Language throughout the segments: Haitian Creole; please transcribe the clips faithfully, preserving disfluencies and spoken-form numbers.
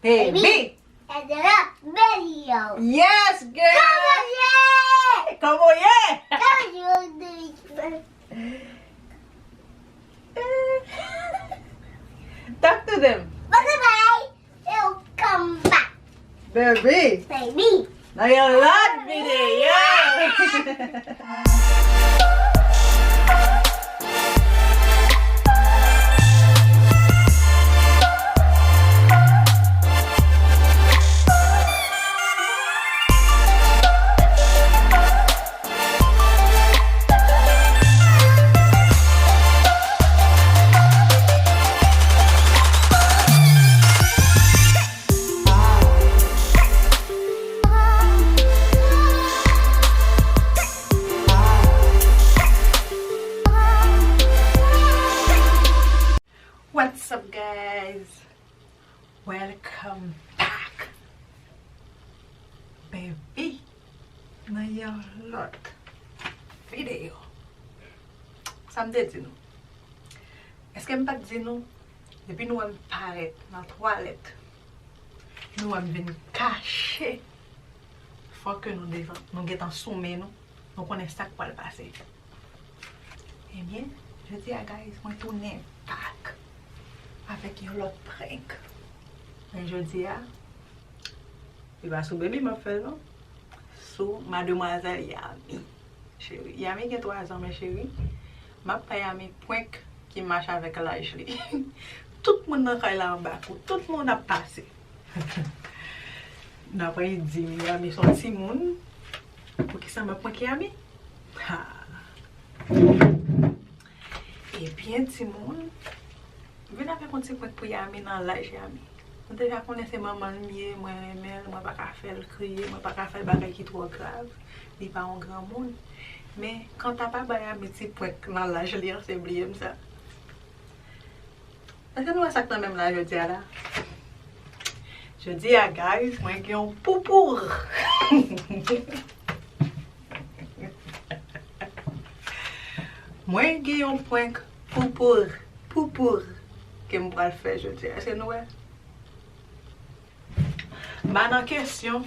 Baby. Baby. Yes, girl. Kòman w ye? Kòman w ye? Kòman w ye? Talk to them. Bye bye. Welcome back. Baby. Baby. Nan yon lòt videyo. What's up, guys? Welcome back, baby, nan yon lòt videyo. Sa m te di nou? Èske m pa t di nou? Depi nou wè m parèt nan twalèt, nou wè m vin kache, fò ke nou devan, nou gentan sou men nou, nou konnen sa k pral pase. Ebyen, jodi a, guys, mwen tounen back avèk yon lòt prank. Men jodi a, li pa sou baby m ap fè l non. Sou mademwazèl Yami. Cheri, Yami gen twa zan, men cheri, m ap fè Yami prank ki mache avèk laj li. Tout moun nan kay la anba kou, tout moun ap pase. N ap ri di m, Yami se yon timoun. Poukisa m ap prank Yami? Ha. Ebyen, timoun, vin avèk yon ti prank pou Yami nan laj Yami. Nou deja konnen se manman l m ye, mwen renmen l, mwen pa ka fè l kriye, mwen pa ka fè l bagay ki twò grav. Li pa yon granmoun. Men, kanta pa ba Yami ti prank nan laj li an, se bliye m sa. Èske nou wè sa k nan men m la jodi a la? Jodi a, guys, mwen gen yon poupou. Mwen gen yon prank poupou, poupou ke m pral fè jodi a. Èske nou wè? M pa nan kesyon.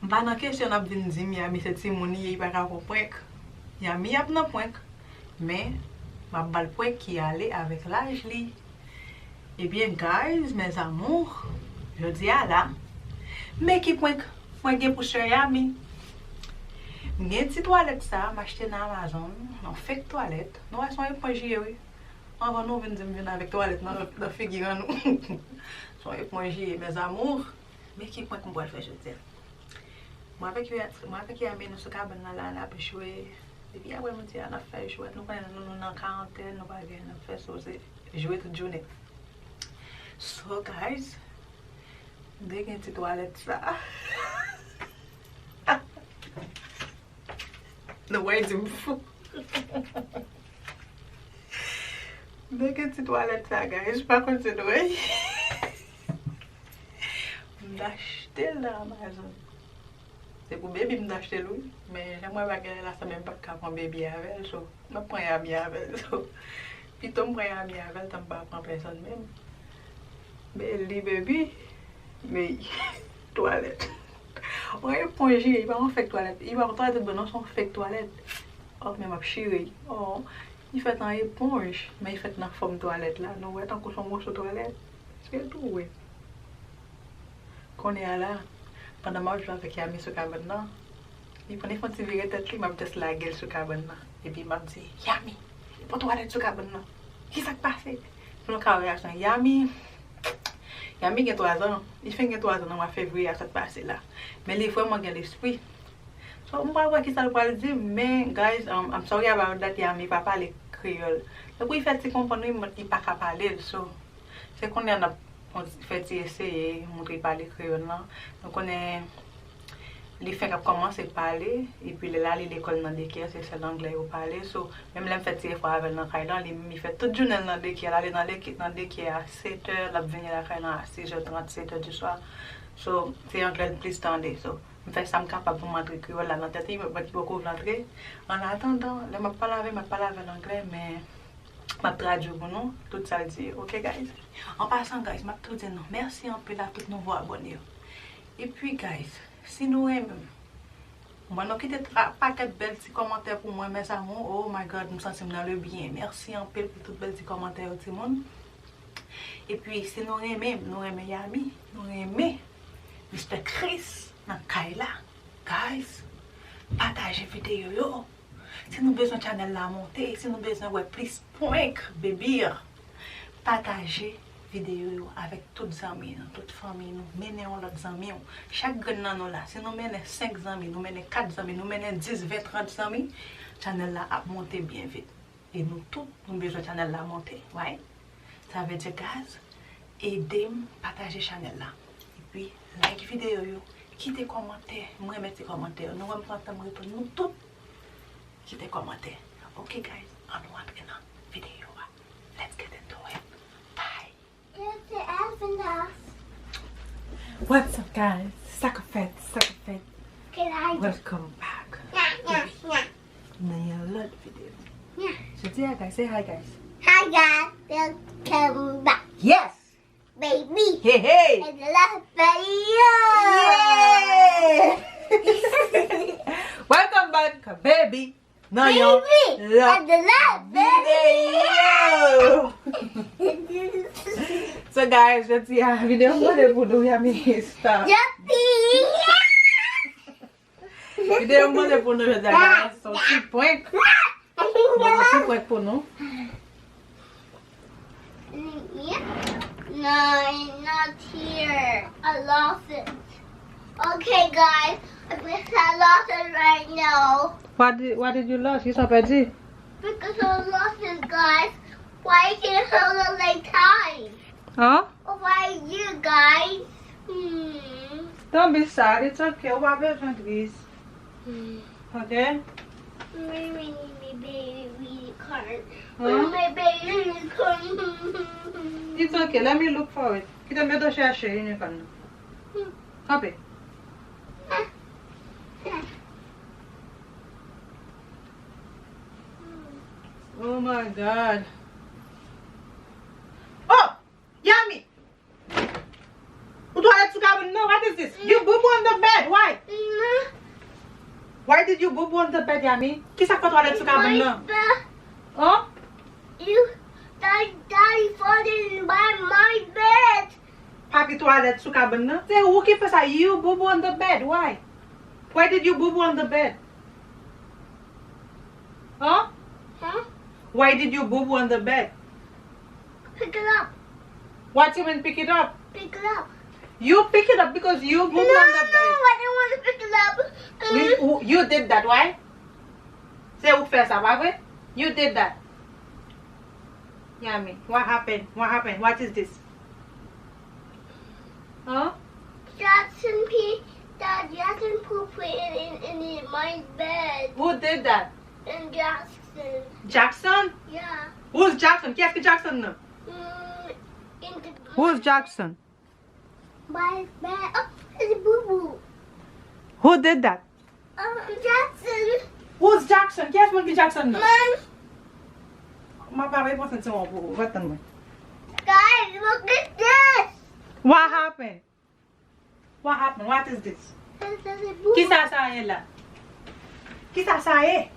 M pa nan kesyon n ap vin di m Yami se timoun li ye, li pa ka pran prank. Yami ap nan prank, men m ap ba l prank ki ale avèk laj li. Ebyen, guys, mes amours, jodi a la, men ki prank mwen gen pou sè Yami. M gen ti twalèt sa, m achte nan Amazon, yon fake twalèt. Nou wè se yon eponj li ye, wi. Anvan nou vin di m vin avèk twalèt nan, nan figi an nou. Se yon eponj li ye, mes amours. Men ki prank m pral fè jodi a. Mwen avèk yo, mwen avèk Yami nou sou kabann nan la, n ap jwe. Depi aprè midi a, n ap fè jwèt. Nou konnen nou, nou nan karantèn, nou pa gen anyen n ap fè, so se jwe tout jounen. So, guys, m te gen ti twalèt sa. Nou wè di m fou. M te gen ti twalèt sa, guys, m pa konn si nou wè. M t achte l nan Amazon. Se pou baby m t achte l, wi. Men jan m wè bagay la sanble m p ap ka pran baby avè l, so m ap pran Yami avè l. So, pito m pran Yami avè l, tan m pa pran pèsonn menm. Men li, baby, men twalèt. Yon eponj li ye, li pa yon fake twalèt. Li pa yon twalèt tout bon non, se yon fake twalèt. Oh, men m ap chire. Oh, li fèt an eponj, men li fèt nan fòm twalèt la. Nou wè tankou se yon moso twalèt. Èske nou wè? Kounye a la, pandan m ap jwe avèk Yami sou kabann nan, li pran, li fè yon ti vire tèt li, m ap just lage l sou kabann nan. Epi m ap di, Yami, pran twalèt sou kabann nan. Kisa k pase? Pou nou ka wè reyaksyon Yami. Yami gen twa zan. Li fenk gen twa zan nan mwa fevriye a sa k pase la. Men li vrèman gen lespri. So, m pral wè kisa l pral di m, men, guys, um, I'm sorry about that, Yami pa pale kreyòl. Tankou li fè ti konprann, wi, men li pa ka pale l, so, se kounye a n ap fè ti eseye, montre l pale kreyòl lan. Nou konnen li fenk ap kòmanse pale, epi lè l ale lekòl nan daycare, se sèl anglè yo pale, so, menm lè m fè ti efò avè l nan kay lan, li, li fè tout jounen l nan daycare, l ale nan daycare, nan daycare a sèt è, l ap vini lakay lan a sis è trant, sèt è di swa. So, se anglè l plis tande, so, m fè sa m kapab pou m antre kreyòl la nan tèt li, men ki poko vle antre. An atandan, lè m ap pale avè l, m ap pale avè l anglè, men M ap tradui pou nou tout sa l di yo, ok, guys? An pasan, guys, m ap tou di nou mèsi anpil a tout nouvo abòne yo. Epi, guys, si nou renmen m, mwen nou kite tra-, pakèt bèl ti kòmantè pou mwen, mes amours. Oh my God, m santi m nan le byen. Mèsi anpil pou tout bèl ti kòmantè yo, timoun. Epi, si nou renmen m, nou renmen Yami, nou renmen Mister Chris nan kay la, guys, pataje videyo yo. Si nou bezwen channel la monte, si nou bezwen wè plis prank, baby, pataje videyo yo avèk tout zanmi nou, tout fanmi nou. Mennen yon lòt zanmi w. Chak grenn nan nou la, si nou mennen senk zanmi, nou mennen kat zanmi, nou mennen dis, ven, trant zanmi, channel la ap monte byen vit. E nou tout, nou bezwen channel la monte, right? Sa vle di, guys, ede m pataje channel la. Epi, like videyo yo, kite kòmantè. M renmen ti kòmantè yo. Nou wè m pran tan m reponn nou tout. Kite kòmantè. Ok, guys, ann nou antre nan videyo a. Let's get into it. Bye. What's up, guys? Sa k ap fèt? Sa k ap fèt? Welcome back. Nan yon lòt videyo. Jodi a, guys, say hi, guys. Hi, guys. Welcome back. Yes! Baby. Hey, hey! And love for you. Yeah! Welcome back, baby. Nan yon lòt videyo. So, guys, jodi a, videyo m pote pou nou, Yami, stop. Videyo m pote pou nou jodi a, guys, se yon ti prank. Yon ti prank pou nou. No, it's not here. I lost it. Okay, guys, I guess I lost it right now. What did, what did you lost? Kisa w pèdi? Because I lost it, guys. Why you can't hold it like time? Huh? Why you guys? Hmm. Don't be sad. It's okay. Ou pa bezwen tris. Hmm. Ok? Where my baby unicorn? Huh? Where my baby unicorn? It's okay. Let me look for it. Kite m mete w chèche unicorn nan. Hmm. Kanpe. Ah. Ah. Hmm. Oh my God. Oh! Yami! Ou twalèt sou kabann nan? What is this? You boo boo on the bed. Why? Why did you boo boo on the bed, Yami? Kisa k fè w twalèt sou kabann nan? Huh? You, Daddy, Daddy farted in my, my bed. Papi twalèt sou kabann nan? Se ou ki fè sa. You boo boo on the bed. Why? Why did you boo boo on the bed? Huh? Huh? Why did you boo boo on the bed? Pick it up. What you mean pick it up? Pick it up. You pick it up because you boo boo on the bed. No, no, I didn't want to pick it up. You, you did that, why? Se ou k fè sa, pa vre? You did that. Yami, what happened? What happened? What is this? Huh? Jackson pee, Dad, Jackson pooped in, in, in my bed. Who did that? And Jackson. Jackson? Yeah. Who's Jackson? Kiyès ki Jackson nan? Mm, in the Who's Jackson? My bed. Oh, it's boo boo. Who did that? Um, Jackson. Who's Jackson? Kiyès moun ki Jackson nan? Man. Mwen pa reponn ti moun pou ou. Ret tann mwen. Guys, look at this. What happened? What happened? What is this? This is a boo. Kisa sa ye la? Kisa sa ye?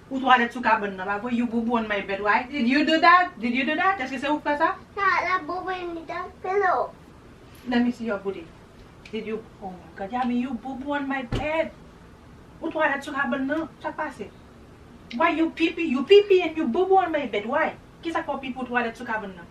Ou twalèt sou kabann nan, pa vre? You boo boo on my bed, right? Did you do that? Did you do that? Èske se ou k fè sa? No, I boo boo in the pillow. Let me see your booty. Did you? Oh my God, Yami, you boo boo on my bed. Ou twalèt sou kabann nan? Sa k pase? Why you pee pee? You pee pee and you boo boo on my bed. Why? Kisa k fè w pee pee ou twalèt sou kabann nan?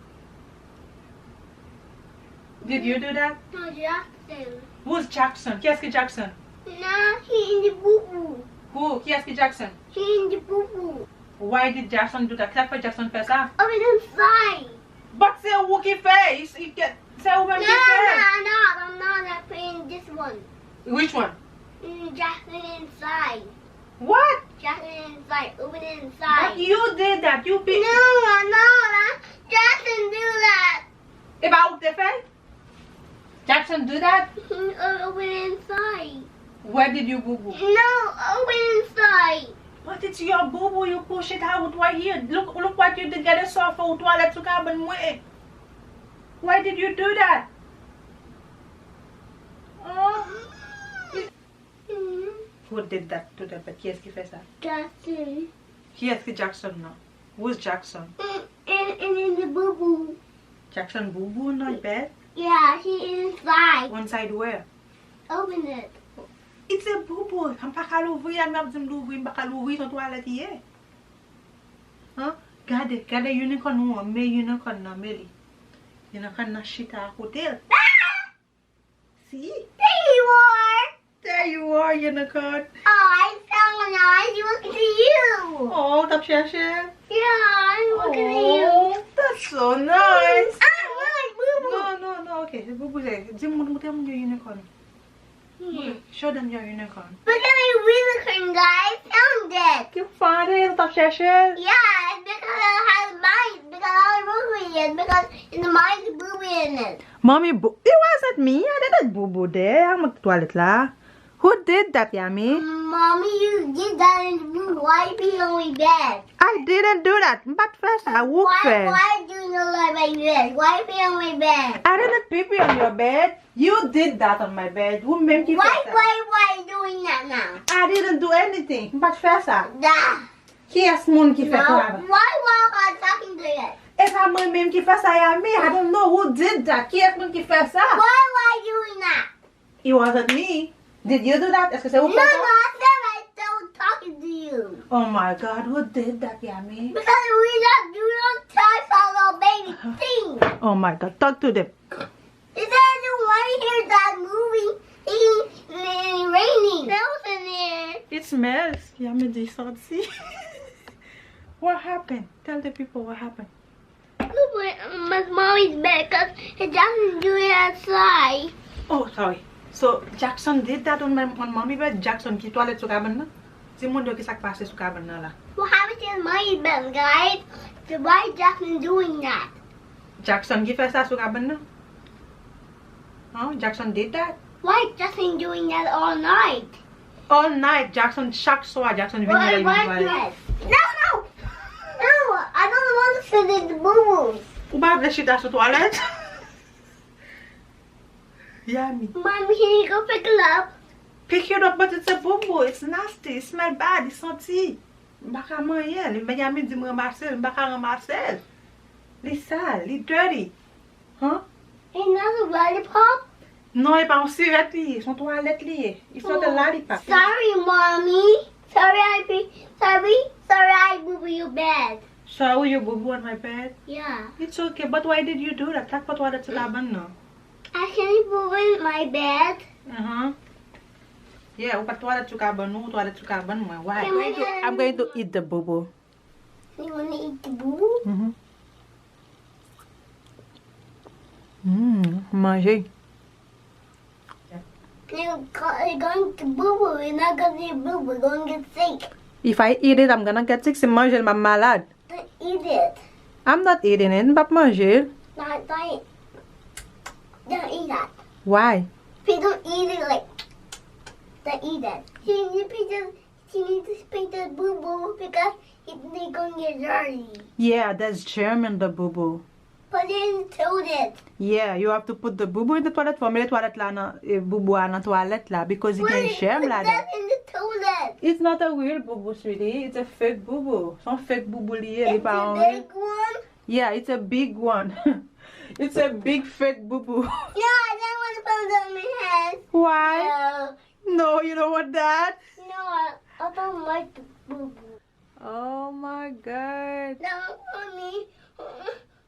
Did you do that? No, Jackson. Who's Jackson? Kiyès ki Jackson? No, he in the boo boo. Who? Kiyès ki Jackson? He in the boo boo. Why did Jackson do that? Kisa k fè Jackson fè sa? Open inside. But se ou ki fè. Se ou menm ki fè. No, no, no, no, I'm not playing this one. Which one? Mm, Jackson inside. What? Jackson inside. Open inside. But you did that. You pick. No, no, no. Jackson do that. E pa ou ki te fè? Jackson do that? Mm, o-, open inside. Where did you boo boo? No, open inside. But it's your boo boo, you push it out right here. Look, look what you did. Gade sa w fè, ou twalèt sou kabann mwen. Why did you do that? Huh? Who did that to the bed? Kiyès ki fè sa? Jackson. Kiyès ki Jackson nan? Who's Jackson? And, and, and in the boo boo. Jackson boo boo nan bed? Yeah, he inside. Inside where? Open it. It's a boo boo. M pa ka louvri a, m ap di m louvri, m pa ka louvri, se yon twalèt li ye. Huh? Gade, gade unicorn ou an, men unicorn nan, men li. Unicorn nan chita akote l. See? There you are. There you are, unicorn. Oh, I found out. I was looking for you. Oh, t ap chèche? Yeah, I'm looking for you. Oh, that's so nice. I want boo boo. No, no, no, okay. Boo boo, di moun, montre moun yo unicorn. Hmm. Show them your unicorn. Look at my unicorn, guys. Found it. You found it? Ou t ap chèche? Yeah, it's because I had mine. Because I was looking for it. Because it's my boo boo in it. Mommy, boo, it wasn't me. I didn't boo boo there. Mwen ki twalèt la. Who did that, Yami? Mommy, you did that in the room. Why be on my bed? I didn't do that. M pa t fè sa. Ou fè. Why, why do you lie on my bed? Why be on my bed? I didn't pee pee on your bed. You did that on my bed. Ou menm ki fè sa. Why, why, why doing that now? I didn't do anything. M pa t fè sa. Nah. Kiyès moun ki fè travay? Why, why are you talking to it? E pa mwen menm ki fè sa, Yami. I don't know who did that. Kiyès moun ki fè sa? Why, why doing that? It wasn't me. Did you do that? Èske se ou ki fè sa? No, no, I said I don't talking to you. Oh my God, who did that, Yami? Because we don't, you don't touch our little baby thing. Oh my God, talk to them. He said you want to hear that movie. He, he raining. Smells in there. It smells. Yami di santi. What happened? Tell the people what happened. Look, but, um, but mommy's bed, 'cause it doesn't do it outside. Oh, sorry. So, Jackson did that on my, on mommy bed? Jackson ki twalèt sou kabann nan? Di moun yo ki sa k pase sou kabann nan la. What happened to mommy's bed, guys? So why Jackson doing that? Jackson ki fè sa sou kabann nan? Huh? Jackson did that? Why Jackson doing that all night? All night, Jackson, chak swa, Jackson vin la, li vin pale. No, no! No, I don't want to sit in the boo-boos. Ou pa vle chita sou twalèt? Yami. Mommy, can you go pick it up? Pick it up, but it's a boo-boo. It's nasty. It smell bad. It santi. M pa ka manyen l. Yami di m ranmase l. M pa ka ranmase l. Li sal. Li dirty. Huh? Another lollipop? Non, e pa yon sirèt li ye, se yon twalèt li ye. It's not a lollipop. Sorry, mommy. Sorry, I be, sorry, sorry, I boo boo your bed. Sorry, you boo boo on my bed? Yeah. It's okay, but why did you do that? Sa k fè w twalèt sou kabann nan? I can't boo boo in my bed. Uh-huh. Yeah, ou pa t twalèt sou kabann ou, ou twalèt sou kabann mwen. Why? I'm going to, I'm going to eat the boo boo. You wanna eat the boo boo? Mm-hmm. Mm, manje. You go, you going to boo boo. You're not gonna eat boo boo. You're gonna get sick. If I eat it, I'm gonna get sick. Si m manje l, m ap malad. Don't eat it. I'm not eating it. M p ap manje l. Don't, don't, don't eat that. Why? Please don't eat it like, don't eat that. Can you please just She need to spray the boo boo because it, they gonna get dirty. Yeah, there's germ in the boo boo. Put it in the toilet. Yeah, you have to put the boo boo in the toilet. Fò w mete twalèt la nan, eh, boo boo a nan twalèt la because it get germ ladan. Put that in the toilet. It's not a real boo boo, sweetie. It's a fake boo boo. Se yon fake boo boo li ye, li pa yon real. It's a big one. Yeah, it's a big one. It's a big fake boo boo. Yeah, I don't want to put it on my head. Why? No. No, you don't want that? No, I, I don't like the boo boo. Oh my God. No, mommy.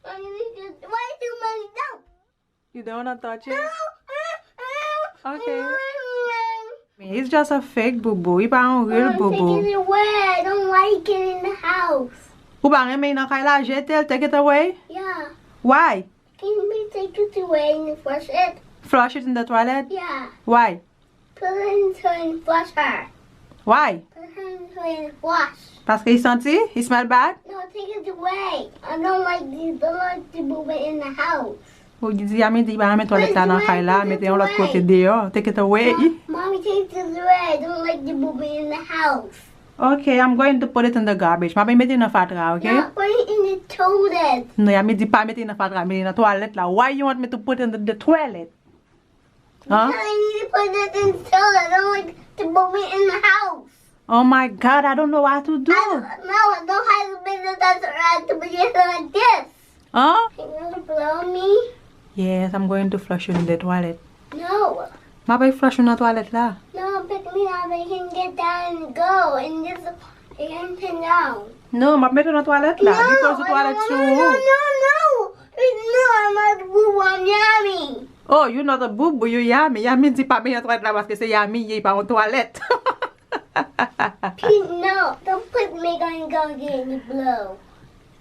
Mommy, just, why do mommy don't? You don't wanna touch it? No. Okay. It's just a fake boo boo. Li pa yon real boo boo. Take it away. I don't like it in the house. Ou pa renmen nan kay la, jete l, take it away? Yeah. Why? Can we take it away and flush it? Flush it in the toilet? Yeah. Why? Put it in the toilet and flush her. Why? Put it in the toilet and flush. Paske li santi? It smell bad? No, take it away. I don't like the, don't like the boo boo in the house. Ou di Yami di pa renmen twalèt la nan kay la, mete yon lòt kote deyò. Take it away. Mommy, take it away. I don't like the boo boo in the house. Okay, I'm going to put it in the garbage. M ap mete nan fatra, okay? No, put it in the toilet. No, Yami di pa mete nan fatra, mete nan twalèt la. Why you want me to put it in the toilet? Huh? Because I need to put it in the toilet. I don't want to put it in the house. Oh my God, I don't know what to do. I don't, no, I don't have the business that's right to be like this. Huh? You want to blow me? Yes, I'm going to flush you in the toilet. No. M ap flush you nan twalèt la. No, pick me up and you can get down and go and just you can sit down. No, m ap mete w nan twalèt la. Because No, the toilet no, too. No, no, no. No, I'm not boo, I'm Yami. Oh, you not a boo boo, you Yami. Yami di pa mete nan twalèt la paske se Yami ye, pa yon twalèt. Pete, no, don't put me gonna go get in the blow.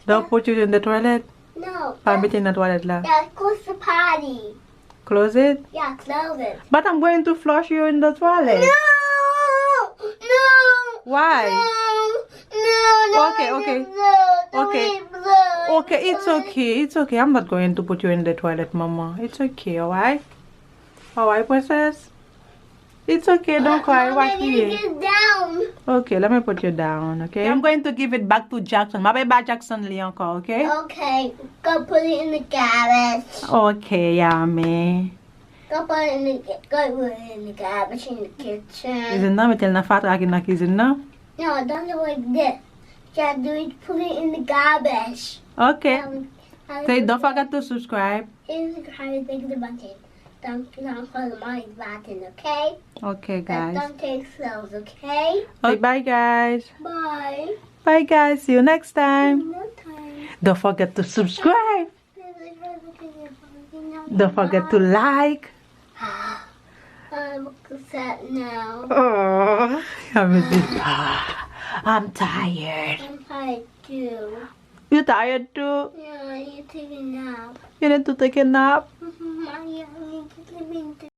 Don't put you in the toilet. No. Pa mete nan twalèt la. Yeah, close the party. Close it. Yeah, close it. But I'm going to flush you in the toilet. No! No! Why? No! No! No! Okay, okay. No, Okay. Don't blow. Okay, it's okay. It's okay. I'm not going to put you in the toilet, mama. It's okay, alright? Alright, princess? It's okay, don't cry. Why Mama, you crying? Get down. Okay, let me put you down, okay? I'm going to give it back to Jackson. M ap ba Jackson li ankò, okay? Okay, go put it in the garbage. Okay, Yami. Go put it in the ga- go put it in the garbage in the kitchen. Kizin nan, mete l nan fatra ki nan kizin nan. No, don't do it like this. Just do it, put it in the garbage. Okay. Um, Say don't forget to subscribe. Subscribe, click the button. Don't don't call the money button, okay? Okay, But guys. Don't take sales, okay? Okay, bye, guys. Bye. Bye, guys. See you next time. No time. Don't forget to subscribe. Don't forget to like. I'm upset now. Oh, I'm busy. Ah, I'm tired. I'm tired too. You tired too? Yeah, you take a nap. You need to take a nap?